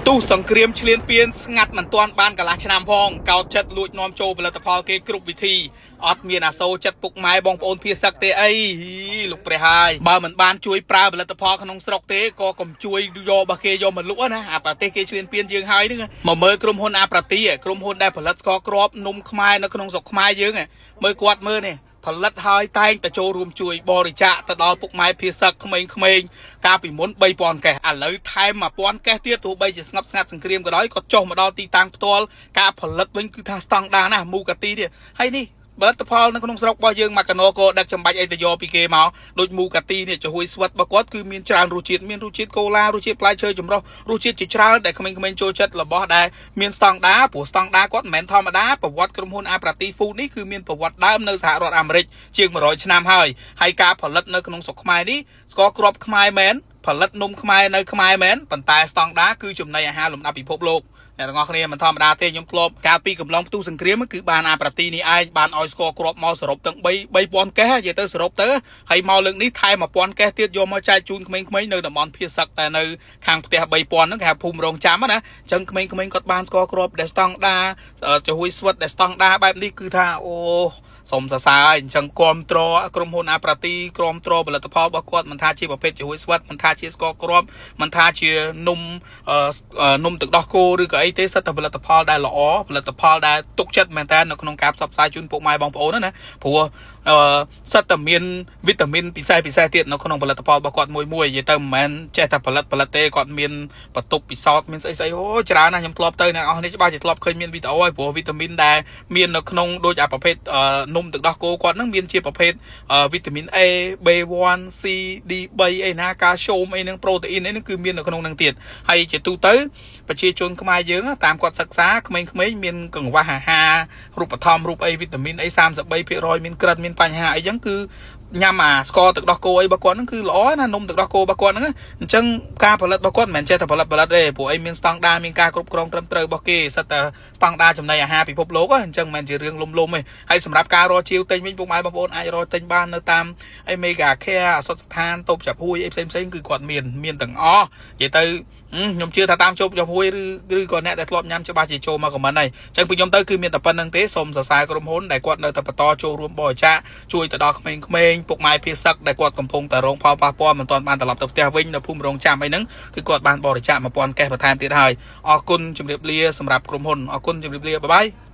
ទុះសង្គ្រាមឈ្លានពានស្ងាត់មិនទាន់បានកន្លះឆ្នាំផងកោតចិត្តលួចនាំចូលផលិតផលគេគ្រប់វិធីអត់មានអាសូរចិត្តពុកម៉ែបងប្អូនភៀសឹកទេអីហ៊ីលោកព្រះហើយបើមិនបានជួយប្រើផលិតផលក្នុងស្រុកទេក៏កុំជួយយករបស់គេយកមកលក់ណាអាប្រទេសគេឈ្លានពានយើងហើយហ្នឹងមកមើលក្រុមហ៊ុនអាប្រាទីក្រុមហ៊ុនដែលផលិតស្ករគ្រាប់នំខ្មែរនៅក្នុងស្រុកខ្មែរយើងមើលគាត់មើលនេះ ផលិតហើយតែងតែចូលរួមជួយបរិច្ចាគទៅដល់ពុកម៉ែភាសឹកក្មេងៗកាលពីមុន3000កេះឥឡូវថែម1000កេះទៀតទោះបីជាស្ងប់ស្ងាត់សង្គ្រាមក៏ដោយក៏ចុះមកដល់ទីតាំងផ្ទាល់ការផលិតវិញគឺថាស្តង់ដារណាស់មូកាទីទៀតហើយនេះផលិតផលនៅក្នុងស្រុករបស់យើងមកកណោក៏ដឹកចំបាច់អីទៅយកពីគេមកដូចមូកាទីនេះចំហួយស្វិតរបស់គាត់គឺមានច្រើនរសជាតិមានរសជាតិកូឡារសជាតិផ្លែឈើចម្រុះរសជាតិជាច្រើនដែលក្មេងៗចូលចិត្តរបស់ដែលមានស្តង់ដារព្រោះស្តង់ដារគាត់មិនមែនធម្មតាប្រវត្តិក្រុមហ៊ុនអាប្រាទី Food នេះគឺមានប្រវត្តិដើមនៅសហរដ្ឋអាមេរិកជាង100ឆ្នាំហើយហើយការផលិតនៅក្នុងស្រុកខ្មែរនេះស្ករគ្រាប់ខ្មែរមែនផលិតនំខ្មែរនៅខ្មែរមែនប៉ុន្តែស្តង់ដារគឺចំណីអាហារលំដាប់ពិភពលោកអ្នកទាំងអស់គ្នាមិនធម្មតាទេខ្ញុំធ្លាប់កាលពីកំឡុងផ្ទុះសង្គ្រាមគឺបានអាប្រាទីនេះឯងបានឲ្យស្ករគ្រាប់មកសរុបទាំង3 3000កេះនិយាយទៅសរុបទៅហើយមកលើកនេះថែម1000កេះទៀតយកមកចែកជូនក្មេងៗនៅតំបន់ភៀសឹកតែនៅខាងផ្ទះ3000ហ្នឹងគេហៅភូមិរងចាំណាអញ្ចឹងក្មេងៗគាត់បានស្ករគ្រាប់ដែលស្តង់ដាចំហួយស្វិតដែលស្តង់ដាបែបនេះគឺថាអូសូមសរសើរអញ្ចឹងគាំទ្រក្រុមហ៊ុនអាប្រាទីក្រុមទ្រផលិតផលរបស់គាត់មិនថាជាប្រភេទជាហួយស្វិតមិនថាជាស្ករគ្រាប់មិនថាជានំនំទឹកដោះគោឬក៏អីទេសិតតែផលិតផលដែលល្អផលិតផលដែលទុកចិត្តមែនតើនៅក្នុងការផ្សព្វផ្សាយជូនពុកម៉ែបងប្អូនណាព្រោះអឺសិតតែមានវីតាមីនពិសេសពិសេសទៀតនៅក្នុងផលិតផលរបស់គាត់មួយមួយនិយាយទៅមិនមែនចេះតែផលិតផលិតទេគាត់មានបន្ទប់ពិសោធន៍មានស្អីស្អីអូច្រើនណាស់ខ្ញុំធ្លាប់ទៅអ្នកនរនេះច្បាស់ជាធ្លាប់ឃើញមានវីដេអូហើយព្រោះវីតាមីនដែលមាននៅក្នុងដូចអាប្រភេទនំទឹកដោះគោគាត់ហ្នឹងមានជាប្រភេទវីតាមីន A B1 C D3 អីណាកាល់ស្យូមអីហ្នឹងប្រូតេអ៊ីនអីហ្នឹងគឺមាននៅក្នុងហ្នឹងទៀតហើយជាទូទៅប្រជាជនខ្មែរយើងតាមគាត់សិក្សាក្មេងៗមានកង្វះអាហាររូបត្ថម្ភរូបអីវីតាមីនអី33%មានក្រិតមានបញ្ហាអីចឹងគឺញ៉ាំអាស្ករទឹកដោះគោអីរបស់គាត់ហ្នឹងគឺល្អណានំទឹកដោះគោរបស់គាត់ហ្នឹងអញ្ចឹងការផលិតរបស់គាត់មិនមែនចេះតែផលិតផលិតទេព្រោះអីមានស្តង់ដារមានការគ្រប់គ្រងត្រឹមត្រូវរបស់គេសិតតែស្តង់ដារចំណីអាហារពិភពលោកអញ្ចឹងមិនមែនជារឿងលំលំទេហើយសម្រាប់ការរកជាវទិញវិញពុកម៉ែបងប្អូនអាចរកទិញបាននៅតាមអី Mega Care អសត់ស្ថានតូបចាប់ហួយអីផ្សេងផ្សេងគឺគាត់មានមានទាំងអស់និយាយទៅខ្ញុំជឿថាតាមជប់ចំហួយឬឬក៏អ្នកដែលធ្លាប់ញ៉ាំច្បាស់ជាចូលមក comment ហើយអញ្ចឹងពីខ្ញុំទៅគឺមានតែប៉ុណ្្នឹងទេសូមសរសើរក្រុមហ៊ុនដែលគាត់នៅតែបន្តចូលរួមបរិច្ចាគជួយទៅដល់ក្មេងៗពុកម៉ែភៀសឹកដែលគាត់កំពុងតែរងផលប៉ះពាល់មិនទាន់បានត្រឡប់ទៅផ្ទះវិញនៅភូមិរងចាំអីហ្នឹងគឺគាត់បានបរិច្ចាគ1000កេសបន្ថែមទៀតហើយអរគុណជម្រាបលាសម្រាប់ក្រុមហ៊ុនអរគុណជម្រាបលាbye bye.